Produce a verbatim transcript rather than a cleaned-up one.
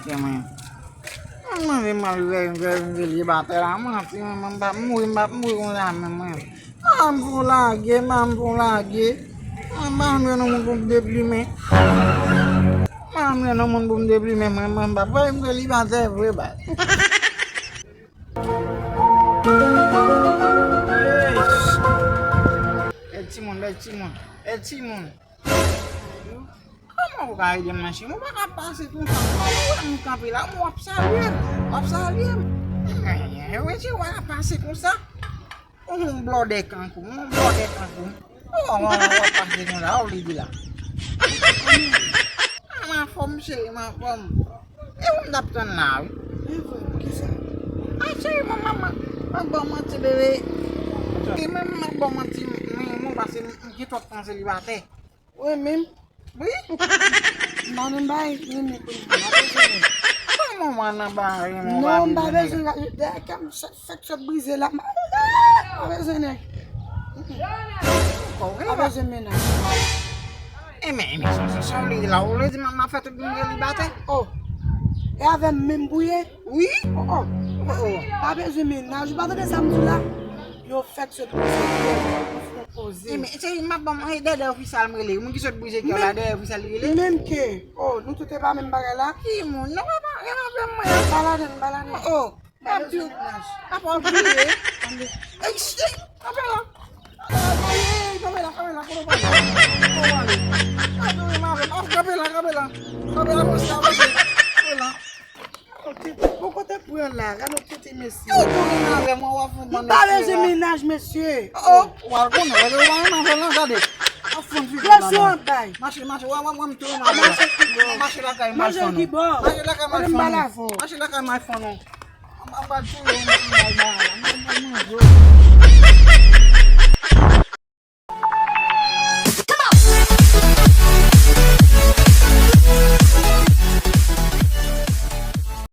Ke mwen. Mwen mande m al vè, vè, vè selibatè la. Mwen, si mwen, mwen pa mouri, m pa mouri konsa menm mwen. Mwen fon lage, mwen fon lage. Mwen pa vle nan moun pou m deplimen. Mwen vle nan moun pou m deplimen, mwen, mwen pa vle m selibatè vre, baz. Bèl timoun, bèl timoun, bèl timoun. Kòman ou ka ede m nan chim? Ou pa ka pase konsa. Ou wè m kanpe la, w ap salye m. W ap salye m. Wi, ti w pa ka pase konsa. Ou yon blòdè kankou, yon blòdè kankou. Ou w ap pase konsa, ou li di la. M anfòm, cheri, m anfòm. E ou m t ap tann la, wi. E vre, poukisa? A, cheri, mwen, mwen, mwen, mwen ba w manti, bebe. E mwen, mwen ba w manti, mwen, mwen, paske m gen twòp tan selibatè. Wi, menm. Wi. M pa menm bay, menm, menm, menm. M pa bezwen nèg. Kòman mwen nan bay, mwen pa bezwen nèg? Non, m pa bezwen nèg. Dèyè kè m fèk sot brize la. M pa bezwen nèg. Kò w rele pa bezwen mennaj. E men, e men, sa, sa, sa w vle di la? Ou vle di m, m ap fè tout moun selibatè? Oh. E avè m menm pou ye? Wi. Oh, oh. Oh, oh. Pa bezwen mennaj. Ou pa tande sa m di w la? Yo fèk sot brize kè, yo fè yon koze. E men, cheri, m ap ban m, e dèdè ofisyal m rele. Moun ki sot brize kè la, dèdè ofisyal li rele. Menm ke, oh, nou tout e pa menm bagay la. Ki moun? Non, pa, pa, e pa avè m mwen. Pa ladann, pa ladann. Oh, oh. M ap di w, apa w bliye? Ey, shit! Kanpe la! Ey, kanpe la, kanpe la, kote w pral? Kote w pral? Kanpe la, kanpe la. Kanpe la, avanse, avanse. Kanpe la. Ok, bon kote pran la, gade yon tete mesye. Yo, tou vin avè mwen, w ap fè m ban mesye la. M pa bezwen mennaj, mesye. Oh, w al konnen, w al konnen, w al konnen, gade. W ap fè m figi la, presyon ap bay. Mache, mache, w ap, w ap, w ap tou vin avè mwen. Mache ki bò? Mache lakay m al fann ou. Mache ki bò? Mache lakay m al fann ou. Mache lakay m al fann ou. An, an ba di yo, an ba di yo, an ba di yo.